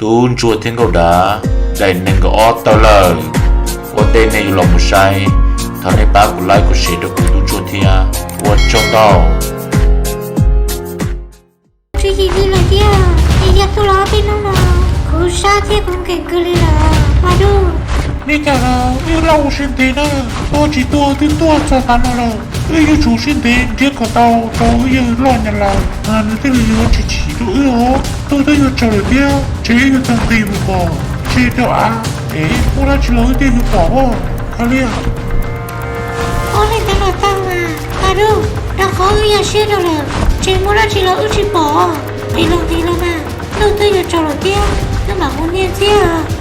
Tub ntsuag thiab nkauj dav, daim nees nkaum ob tawm lawm. Ua ntej nej yuav los mus saib, thov nej pab kuv like, kuv share rau kuv tub ntsuag thiab, ua tsaug ntau. Tswv yim li lawm thiab, es yog tuaj los ob peb hnub no, kuv sab thiab kuv nkees kawg li lawm, Mas Dub. Li cas los wb los ua siab ntev na, tuaj tsis tuaj twb tuaj txog tav no lawm, wb yuav tsum ua siab ntev nrhiav kom tau rau wb yawg loj Nyab Laj, nws thiaj li yuav tsis chim rau wb os. Ntuj twb yuav tsaus lawm thiab, ces wb yuav tau nqis mus pom tsev rau av, es muaj dab tsi los wb thiaj yuav pom os, Kab Liaj. Ua li ntawd los tau mas, Mas Dub, rau qhov wb yog siab rau lawm, tseem muaj dab tsi los wb tsis pom. Nqis los nqis los mas, ntuj twb yuav tsaus lawm thiab, wb mam mus niaj ntxiag.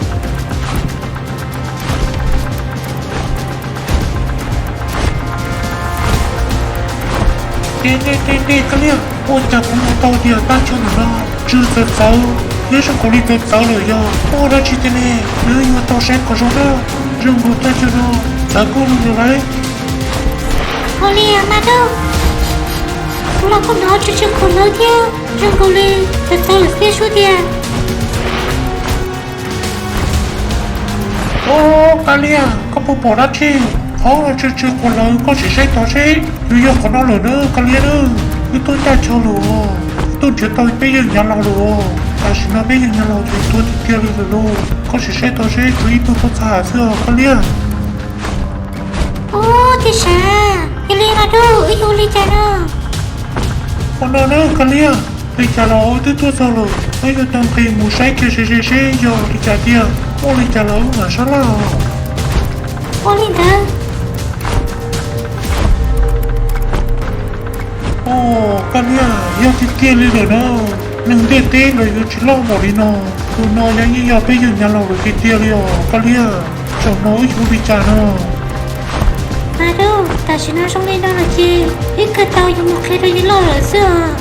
Dej dej dej dej, Kab Liaj, ua cas kuv hnov tau tias thaj chaw ntawm no tsw txawv txawv thiab zoo nkaus li txawv txawv lawm, yog muaj dab tsi tiag ne? Wb yuav tau saib kom zoo na, zoo nkaus thaj chaw no txawv kawg li lawm lauj. Ua li Mas Dub, kuv los kuj hnov tsw tsw quav lawv thiab, zoo nkaus li txawv txawv lawm thiab sub tiag. Au, Kab Liaj, koj puas pom dab tsi? Qhov no tsw tsw quav lawv, koj sim saib tod seb. Yuav yog qhov no lawm na, Kab Liaj na. Wb tuaj ncaj chaw lawm os, wb tuaj nrhiav tau peb yawg Nyab Laj lawm os. Tam sim no peb yawg Nyab Laj ces tuag tiag tiag li lawm lauj. Koj sim saib tod seb, tshuav ib tug tuaj txog xwb os, Kab Liaj. Ub, tij sav, yog li Mas Dub, wb yuav ua li cas no? Ua no na, Kab Liaj, li cas los wb twb tuaj txog lawm, wb yuav tau nqis mus saib kiag ze ze seb yog li cas tiag, muaj li cas los wb mam sab laj. Ua li ntawd. Au, Kab Liaj, yog tiag tiag li lawm na. Neeg ntiaj teb los yuav tsis loj npaum li no. Tus no yog yeej yog peb yawg Nyab Laj lawm tiag tiag li os, Kab Liaj. Zaum no wb yuav ua li cas no? Mas Dub, tam sim no zoo li no lawm ces wb kawg tau yuav mus qhia rau yawg loj lawm xwb os.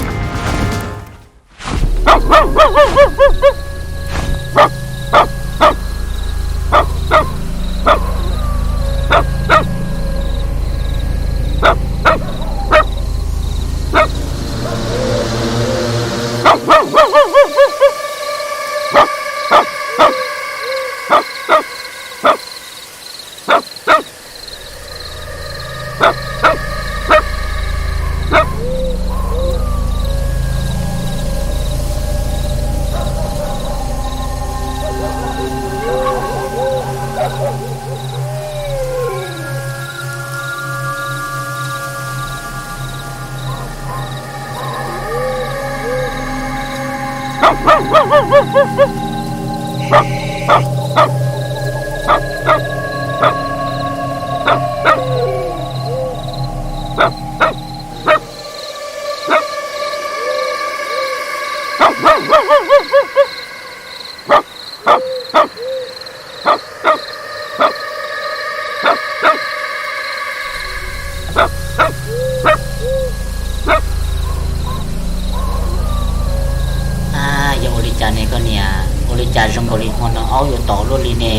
Yog ua li cas ne koj niam? Ua li cas zoo nkaus li hmo no aub yuav tom luaj li ne?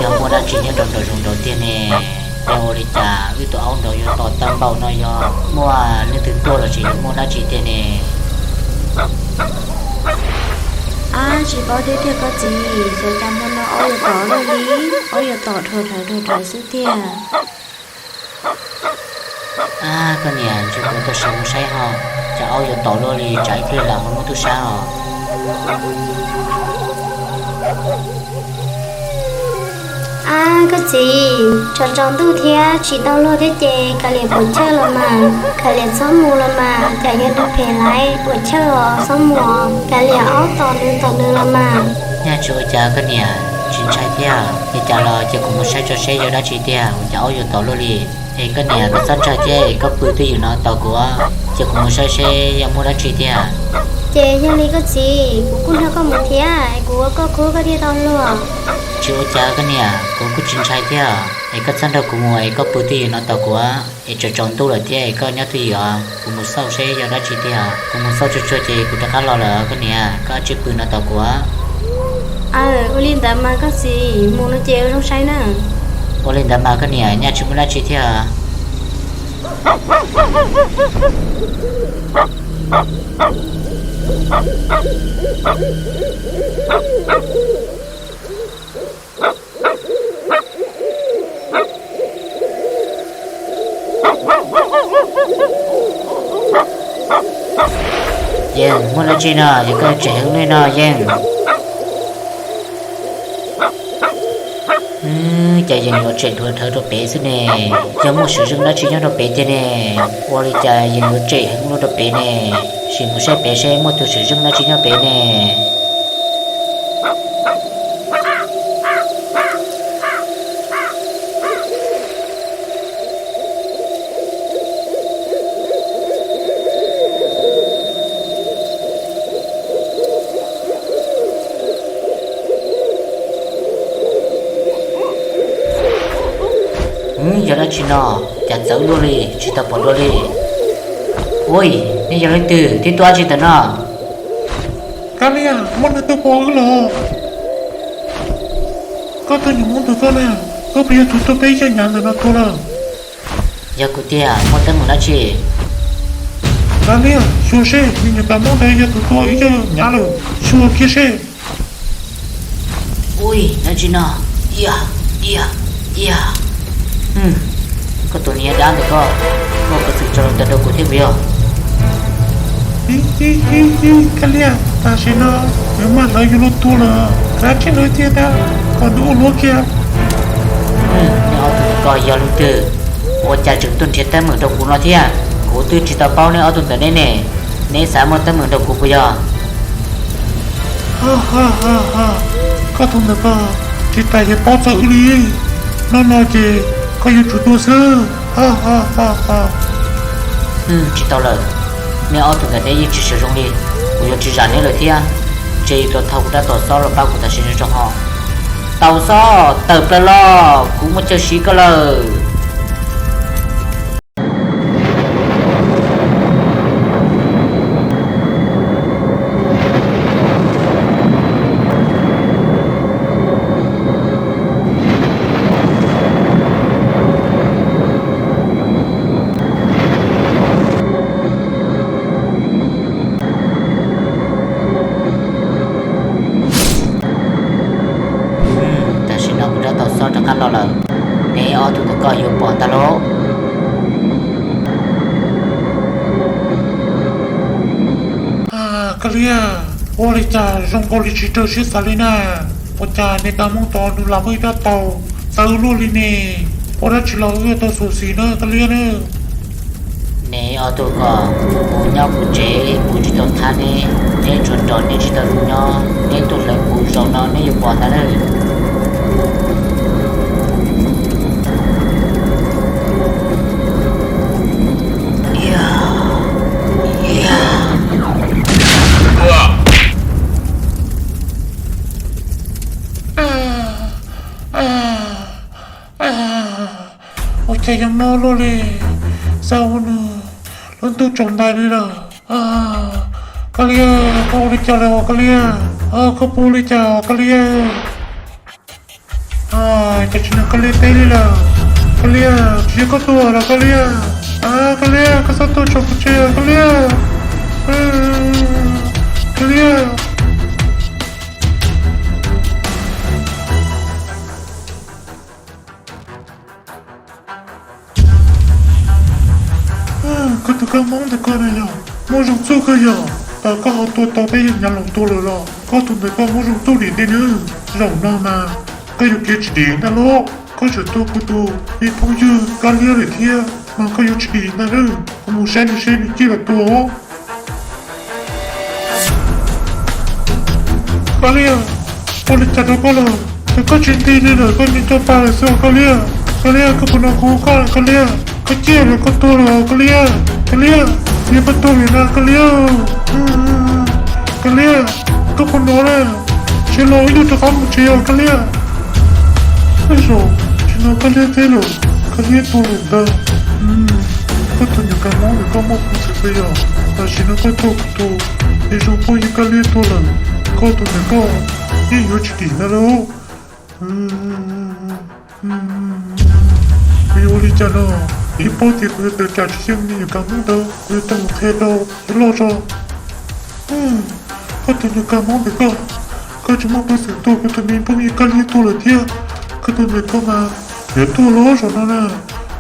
Yog muaj dab tsi nyob rau nraum zoov nraud tiag ne? Yog ua li cas wb tus aub nraud yuav tom tawg npaum no? Yog muaj leej twg tuaj los sis yog muaj dab tsi tiag ne? Ab, tsis paub thiab tiag koj txiv, xyov cas hmo no aub yuav tom luaj li, aub yuav tom dhau dhawv dhau dhawv xwb tiag. Ab, koj niam, ntshe kuv tuaj saib mus saib ho, cas aub yuav tom luaj li, tsam ib pliag lawm ho muaj tub sab os. Ab, koj txiv, tsaus tsaus ntuj thiab tsis tau luag thiab ces kav liam puam chawj los mas, kav liam txhob mus los mas, cas yuav dub phem laiv, puam chawj os, txhob mus os, kav liam aub tom nws tom nws los mas. Nyaj tsis ua cas koj niam, tsis ntshai thiab. Li cas los cia kuv mus saib tso seb yog dab tsi tiag, ua cas aub yuav tom luaj li. Es koj niam, koj txhob ntshai thiab es koj pw twj ywm no tos kuv, cia kuv mus saib seb yog muaj dab tsi tiag. Ces yog li koj txiv, kuv kuj nrog koj mus thiab, es kuv ua koj khub koj thiaj tau luag. Tsis ua cas koj niam, kuv kuj tsis ntshai thiab. Es koj txhob nrog kuv mus, es koj pw twj ywm no tos kuv, es tsaus tsaus ntuj lawm thiab es koj nyob twj ywm os, kuv mus xauj seb yog dab tsi tiag. Kuv mus xauj tsuag tsuag ces kuv rov qab los lawm koj niam, koj cia li pw no tos kuv. Aw, ua li ntawd mas koj txiv, mus no ces ua zoo saib na. Ua li ntawd mas koj niam, nyaj tsis muaj dab tsi thiab. Yeej, muaj dab tsi no yog koj yuav tsem heev li no Yeej? Cas yeej yuav tsem dhawv dhawv rau pem xwb ne? Yog muaj sim zeej dab tsi nyob rau pem tiag ne? Ua li cas yeej yuav tsem heev luaj rau pem ne? Sim mus saib pem seb muaj tus sim zeej dab tsi nyob pem ne. Yog dab tsi no? Cas txawv luaj li, tsis tau pom dua li. Ua, nej yog leej twg, twb tuaj dab tsi ntawm no? Kab Liaj, muaj neeg tuaj pom wb los. Koj tus nyuam Hmoob tus koj na, koj puas yog tus tuaj peb ib co nyav ntawm no tua lawm? Yog kuv tiag, muaj teeb meem dab tsi? Kab Liaj, xyuas seb, me nyuam kab Hmoob ntawd yog tus tua ib co nyav lawm, xyuas kiag seb. Ui, dab tsi no? Ia, ia, ia. Koj tus niag dab ntawm koj, koj kov txwm tso los ntawm rau kuv thiab puas yog? Kab Liaj, tam sim no nws maj hlawv yus los tua lawm, kav tsij hlawv tiag ntag, kom nws ua luag kiag. Nej ob tug ntawm ko yog leej twg? Ua cas tseem tuaj nrhiav teeb meem rau kuv no thiab? Kuv twb tsis tau paub neb ob tug ntawm neb ne, neb xav muaj teeb meem rau kuv puas yog? Koj tus ntawm ko, tsis tas yuav paub txog wb li. Hnub no ces koj yuav tsum tuag xwb. Tsis tau lawm, neb ob tug ntawm neb yeej tsis sawv zoo li. Kuv yuav tsis zam neb lawm thiab. Ntshe yuav tau thauj kuv rab taus xob los pab kuv tam sim no tso ho. Taus xob, tawm plaws los, kuv muaj chaw siv koj lawm. Tam sim no kuv rab taus xob rov qab los lawm, neb ob tug ntawm koj yuav pom ntag lauj. Koj Liab, ua li cas zoo nkaus li tsis raws siab xav li na? Ua cas niag kab Hmoob tod nws lam muaj ib rab taus txawv luaj li ne? Ua dab tsi los wb yuav tau xyuam xim na koj Liab na. Neb ob tug ko, kuv nyob kuv tsev kuv tsis tau thab neb, neb tsuas nrog neb tsis tau nyob, neb tuaj hlawv kuv zaum no neb yuav pom ntag na. Ua cas yuav mob luaj li, xav ua nws lub ntuj tsaus ntais li lawm. Koj Liab, koj ua li cas lawm koj Liab? Koj puas ua li cas koj Liab? Cas tsis nrog koj Liab teb li lawm? Koj Liab, tsis yog koj tuag los koj Liab? Koj Liab, koj txhob tuaj tso kuv tseg koj Liab. Koj Liab. Koj tus kab Hmoob ntawm koj na yog muaj zoo txuj kawg yog, tas koj ho tua tau tej yam nyav los tua lawm los koj tus ntawm koj muaj zoo txuj dim ntej nawb. Zaum no mas koj yuav kev tsis dim ntag lauj. Koj tseem tua kuv tus me phooj ywg Kab Liab lawm thiab mas koj yuav tsis dim ntag lauj. Kuv mus saib nws seb nws ciaj los tua. Kab Liab, ua li cas rau koj lawm? Ces koj tsis nti li lawm, koj nti coj pa lawm xwb Kab Liab. Kab Liab, koj puas hnov kuv hais koj lawm Kab Liab? Koj ciaj lawm, koj tuag lawm Kab Liab. Kab Liab, yog koj tuag lawm na Kab Liab. Kab Liab, koj puas hnov na? Tsis los wb yuav rov qab mus tsev os Kab Liab. Tej zaum tsis hnov Kab Liab teb lawm, Kab Liab tuag lawm ntag. Koj tus nyuam kab Hmoob ntawm koj muaj peev xwm kawg yog, tam sim no koj tuaj kuv tus, es zoo poj ywg Kab Liab tuag lawm, koj tus ntawm koj yeej yuav tsis dim ntag lauj. Kuv yuav ua li cas no? Ib paub tias kuv yuav tawm tsam tsis xyeej me nyuam kab Hmoob ntawd, kuv yuav tau mus qhia rau txiv loj tso. Koj tus niag kab mob ntawm koj, koj tsis muaj peev xwm tua kuv tus me phooj ywg Kab Liab tuag lawm thiab. Koj tus ntawm koj mas yuav tuag los zaum no na,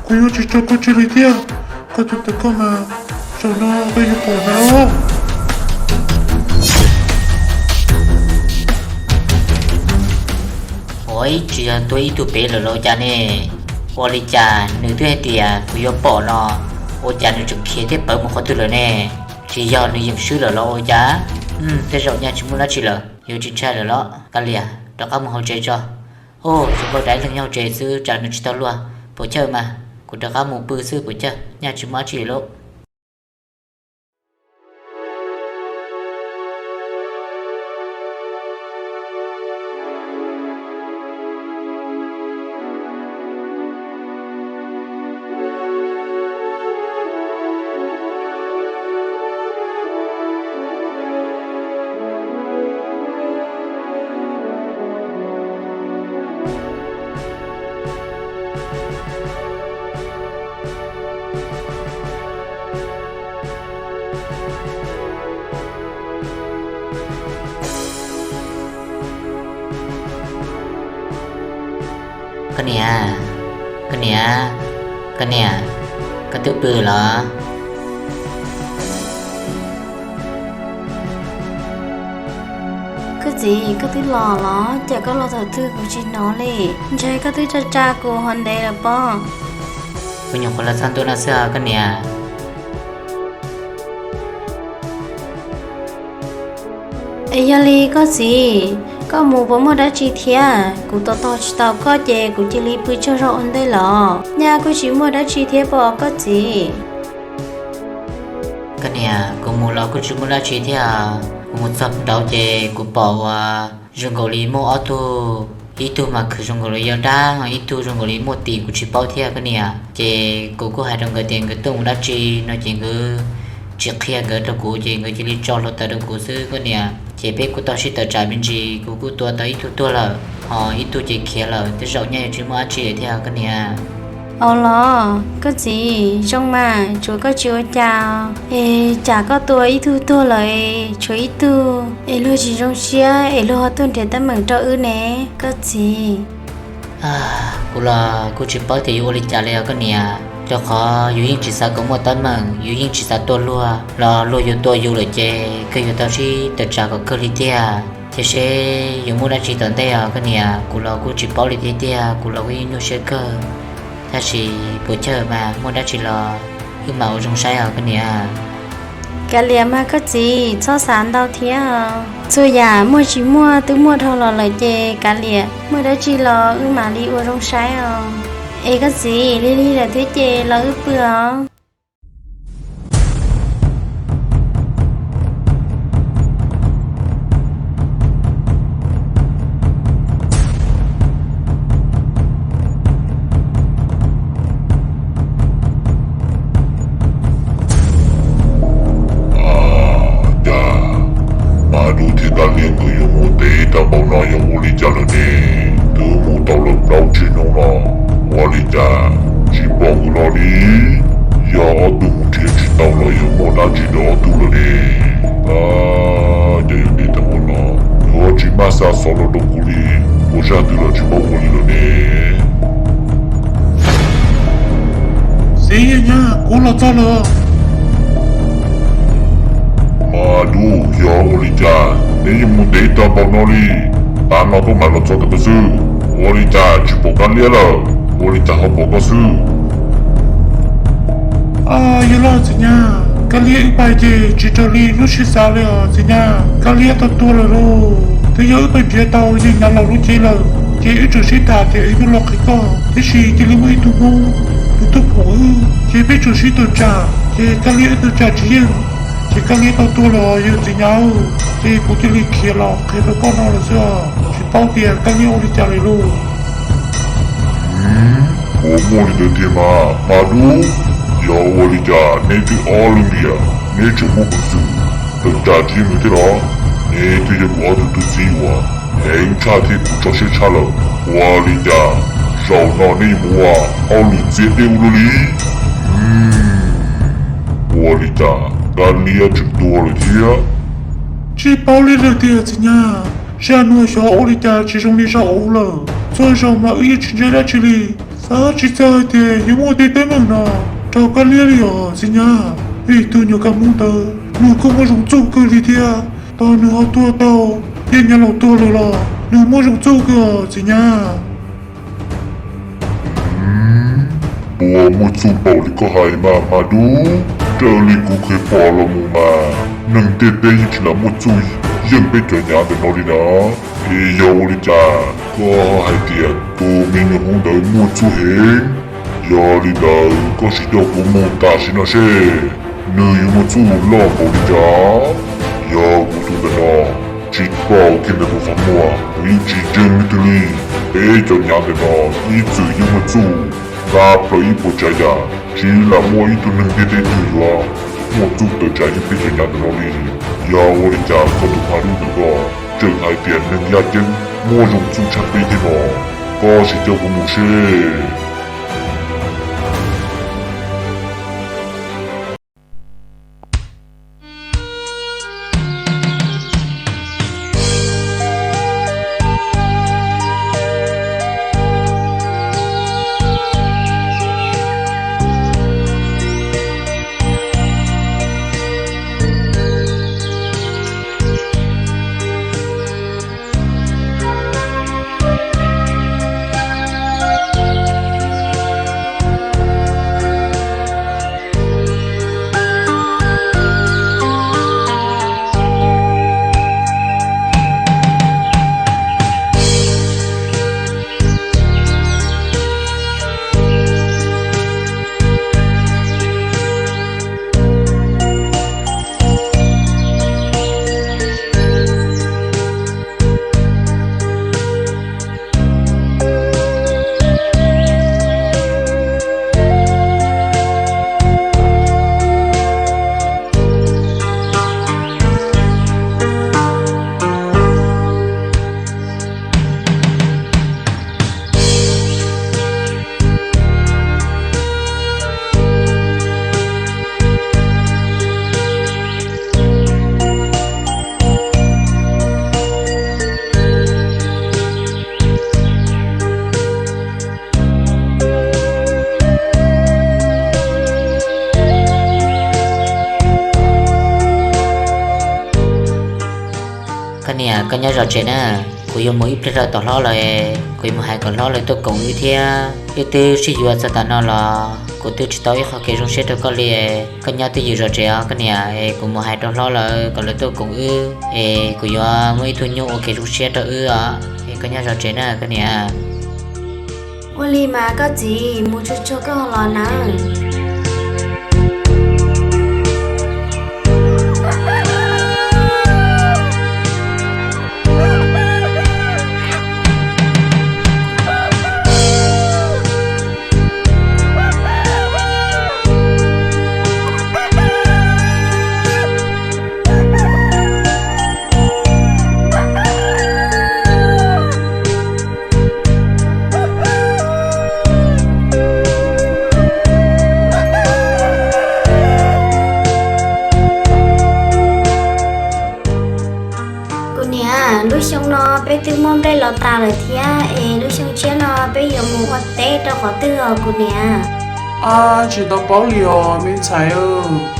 kuv yuav tsis tso koj tseg li thiab. Koj tus ntawm koj mas zaum no koj yuav pom ntag. Ua ib tsis yog tuag ib tug pem lawm los ua cas ne? Ua li cas nws twb hais tias kuv yuav pom no, ua cas nws tseem khiav thiab pawv mus qhov twg lawm ne? Tsis yog nws yeem swb lawm los ua cas? Tej zaum nyaj tsis muaj dab tsi lawm, yuav tsis ntshai lawm los Kab Lias, rov qab mus hauv tsev tso. Ub, zoo nkauj dab leeg nyob hauv tsev xwb tsam nws tsis tau luag. Puas Chawj mas, kuv rov qab mus pw xwb Puas Chawj, nyaj tsis muaj dab tsi lawm. Koj niam, koj niam, koj niam, koj twb pw los? Koj txiv, koj twb los los? Cas koj los thaum twg kuv tsis hnov li? Ntshe koj twb tsa tsa kuv hov ntev lawm pob. Kuv nyuam qhuav los txog ntua no xwb os koj niam. Es yog li koj txiv, koj mus puas muaj dab tsi thiab? Kuv tos tos tsis tau koj ces kuv cia li pw tsaug zog ua ntej los. Nyaj kuj tsis muaj dab tsi thiab pob koj txiv. Koj niam, kuv mus los kuj tsis muaj dab tsi thiab. Kuv mus txog nraud ces kuv pom uas zoo nkaus li muaj ob tug, ib tug mas khwv zoo nkaus li yog dab, ib tug zoo nkaus li muaj tis kuv tsis paub thiab koj niam. Ces kuv kuj hais rau nkawd tias nkawd tuaj mus dab tsi no ces nkawd tsis qhia nkawd rau kuv ces nkawd cia li tso hluav taws rau kuv xwb koj niam. Ces peb kuj tau sib tawm tsam me ntsis, kuv kuj tua tau ib tug tuag lawm, ho ib tug ces khiav lawm, tej zaum nyaj yuav tsis muaj dab tsi lawm thiab koj niam. Au los, koj txiv, zoo mas, tsuav koj tsis ua cas. Es tsam koj tua ib tug tuag lawm, tshuav ib tug, es luag tsis zoo siab es luag ho tuaj nrhiav teeb meem rau wb ne, koj txiv. Kuv los kuj tsis paub tias yuav ua li cas li os koj niam, rau qhov yus yeej tsis xav kom muaj teeb meem, yus yeej tsis xav tua luag, los luag yuav tua yus lawm ces kawg yuav tau sib tawm tsam kom kawg li tiag. Cia seb yuav muaj dab tsi tom ntej os koj niam, kuv los kuj tsis paub li tiag tiag, kuv los kuj yeej nyuaj siab kawg. Tab sis puas chawj mas muaj dab tsi los wb mam ua zoo saib os koj niam. Kav liam mas koj txiv, txhob xav ntau thiab. Txhua yam muaj tsis muaj twb muaj dhau los lawm ces kav liam, muaj dab tsi los wb mam li ua zoo saib os. Es koj txiv, lig lig lawm thiab ces los wb pw os. Cas Mab Dub thiab Kab Liab nkawd yuav mus ntev tag npaum no yog ua li cas lawm ne? Twb mus tau lawm plaub tsib hnub no, ua li cas tsis pom nkawd los li? Yog ob tug mus nrhiav tsis tau los yog muaj dab tsi rau ob tug lawm ne? Cas yuav ntev tag npaum no, yuav tsis maj xa xov los rau kuv li, ua zaj twg los tsis paub ua li lawm ne? Txiv, nyab, kuv los txog lawm. Mab Dub, yog ua li cas neb yeej mus ntev tag npaum no li? Tav no koj mam los txog tom koj xwb, ua li cas tsis pom Kab Liab lawm, ua li cas ho pom koj xwb? Yog los txiv nyab, Kab Liab wb pais ces tsis raws li lub siab xav li os txiv nyab. Kab Liab tau tuag lawm lauj, twb yog wb pais nrhiav tau yawg Nyav Laus lub cev lawm, ces wb tseem sib tham tias wb yuav los qhia koj, tiam sis cia li muaj ib tug Hmoob tus tuaj pom wb, ces peb tseem sib tawm tsam, ces Kab Liab wb tawm tsam tsis yeej, ces Kab Liab tau tuag lawm yawg txiv nyab. Ces kuv cia li khiav los qhia rau koj no lawm xwb, tsis paub tias Kab Liab ua li cas li lauj. Puas muaj li ntawd tiag mas Mab Dub? Yog ua li cas neb twb ob leeg tiag, neb tseem muaj peev xwm tawm tsam tsis yeej nws thiab los? Neb twb yog kuv ob tug tub txib uas heev tshaj thiab kuv tso siab tshaj lawm. Ua li cas zaum no neb yuav mus ua hauj lwm txias dej ua luaj li? Ua li cas Kab Liab tseem tuag lawm thiab? Tsis paub li lawm tiag txiv nyab, zaj no xyov ua li cas tsis zoo li zaj ub lawm. Txhua zaus mas wb yeej tsis ntseeg dab tsi li, xav tsis txog hais tias yuav muaj tej teeb meem no rau koj liab li os txiv nyab. Vim tus nyuam kaj mub ntawd nws kuj muaj zoo txuj kawg li thiab, thaum nws ho tuag tau, yeej nyob laus tuag lawm los nws muaj zoo txuj kawg os txiv nyab. Puas muaj txuj npaum li koj hais mas hma dub? Raws li kuv kev pom los mus mas neeg ntiaj teb yeej tsis lam muaj txuj yeej peb cov nyav ntawm no li na. Es yog ua li cas koj hais tias tus me nyuam hmoob ntawd muaj txuj heev? Yog li ntawd koj sim coj kuv mus tam sim no seb nws yuav muaj txuj loj npaum li cas. Yog kuv tus ntawm no tsis pom kiag ntawm kuv qhov muag, kuv yeej tsis ntseeg leej twg li. Peb cov nyav ntawm no ib txwm yeej muaj txuj nqa plaws ib puas tsav yam, tsis lam muaj ib tug neeg ntiaj teb twg yuav muaj txuj tawm tsam yeej peb cov nyav ntawm no li. Yog ua li cas koj tus hma dub ntawm koj tseem hais tias neeg yaj ceeb muaj zoo txuj tshaj peb thiab no? Koj sim coj kuv mus seb. Koj niam, koj nyob zov tsev na, kuv yuav mus ib pliag rau tom hlob lawm, kuv yuav mus hais kom hlob lawv tuaj koom wb thiab. Wb twb sib yuav txog tav no los kuv twb tsis tau ib qho kev zoo siab rau koj li. Koj nyob twj ywm zov tsev os koj niam, es kuv mus hais rau hlob lawv kom lawv tuaj koom wb, es kuv yuav muaj ib tug nyuj ua kev zoo siab rau wb os. Es koj nyob zov tsev na koj niam. Ua li mas koj txiv, mus tsuag tsuag koj ho los nawb. Kuv niam, lub xyoo no peb twb muaj nplej los tas lawm thiab es lub xyoo tshiab no peb yuav mus ua teb rau qhov twg os kuv niam? Ab, tsis tau paub li os me ntxhais.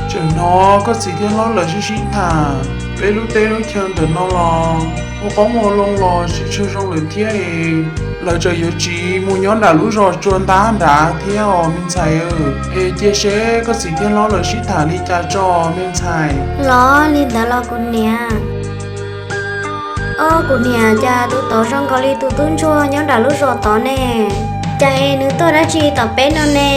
Tseem hnov koj txiv thiab hlob lawv sib sib tham, peb lub teb lub chaw ntawm no los ua qoob ua loo los tsis tshua zoo lawm thiab es lawv tseem yuav tsiv mus nyob nram lub zos tsua ntab nrad thiab os me ntxhais. Es cia seb koj txiv thiab hlob lawv sib tham li cas tso me ntxhais. Los li ntawd los kuv niam. Ob, kuv niam, cas tus tod zoo nkaus li tus tub ntsuag nyob nram lub zos tod ne, cas es nws tuaj dab tsi tom peb no ne?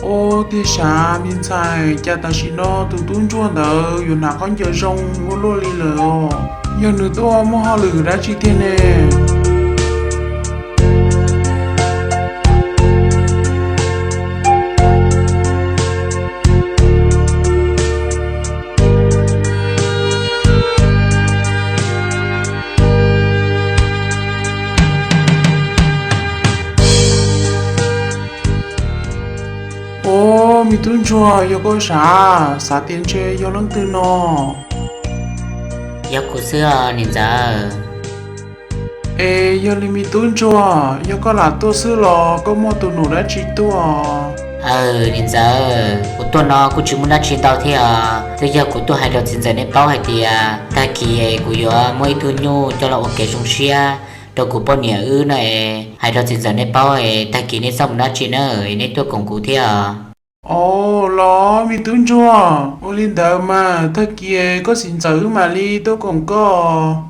Ob, tiag sav me ntxhais, cas tam sim no tus tub ntsuag ntawd yuav hnav khaub ncaws zoo ua luaj li lawm os? Yog nws tuaj muaj hauj lwm dab tsi tiag ne? Ob, Me tub ntsuag, yog koj sav, xav tias ntshe yog leej twg no? Yog kuv xwb os niam ntxawm. Es yog li me tub ntsuag, yog koj lam tuaj xwb los koj muaj tus num dab tsi tuaj? Aws niam ntxawm, kuv tuaj no kuj tsis muaj dab tsi ntau thiab os, twb yog kuv tuaj hais rau txiv ntxawm nej paub hais tias tag kis es kuv yuav muab ib tug nyuj coj los ua kev zoo siab rau kuv poj niam wb no es hais rau txiv ntxawm nej paub es tag kis nej txoj mus dab tsi na es nej tuaj koom kuv thiab os. Au los me tub ntsuag, ua li ntawd mas tag kis koj txiv ntxawm wb mam li tuaj koom koj.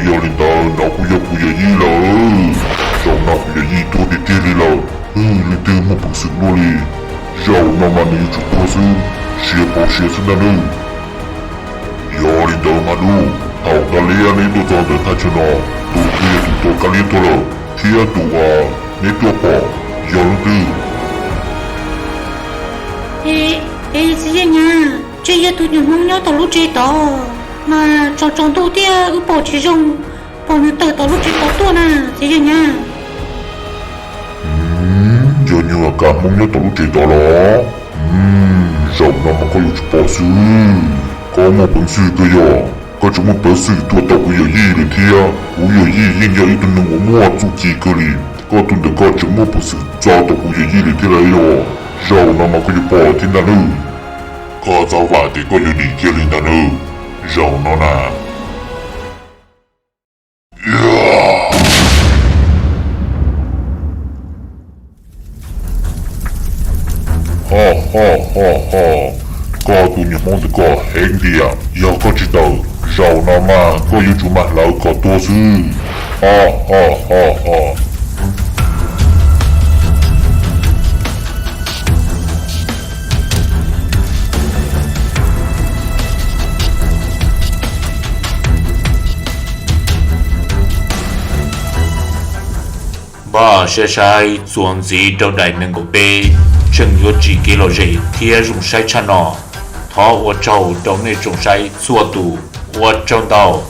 Yog li ntawd no kuj yog kuv yawm yij lawm. Zaum no kuv yawm yij tuag tiag tiag li lawm. Leej twg muaj peev xwm luaj li? Zaum no mas nws yuav tsum tuag xwb, siav pauv siav xwb ntag nawb. Yog li ntawd mas dub, thaum Kab Liab neb tuaj txog ntawm thaj chaw no, tus twg yog tus tua Kab Liab tuag lawm thiab tus uas neb tuaj pom yog leej twg? Es txiv yawg nyab, ntshe yog tus niag hmoob nyob tom lub tsev tod mas tsaus tsaus ntuj thiab wb pom tsis zoo, pom nws tawm tom lub tsev tod tuaj na txiv yawg nyab. Yog nyuag kab hmoob nyob tom lub tsev tod los? Zaum no mas koj yuav tsum pom xwb. Koj muaj peev xwm kawg yog, koj tseem muaj peev xwm tua tau kuv yawm yij lawm thiab. Kuv yawm yij yeej yog ib tug neeg uas muaj txuj ci kawg li, koj tus ntawm koj tseem muaj peev xwm txo tau kuv yawm yij lawm thiab lauj. Zaum no mas koj yuav pom thiab ntag nawb. Koj txhob vam tias koj yuav dim kiag li ntag nawb, zaum no na. Ho ho ho ho, koj tus niag hmoob ntawm koj heev tiag, yog koj tsis tawm, zaum no mas koj yuav tsum mag hlawv kom tuag xwb. Ho ho ho ho. Npaj siab saib txuas ntxiv rau daim nees nkaum peb, tseem yuav tsim kev lom zem thiab zoo saib tshaj no. Thov ua tsaug rau nej tsoom saib txhua tus, ua tsaug ntau.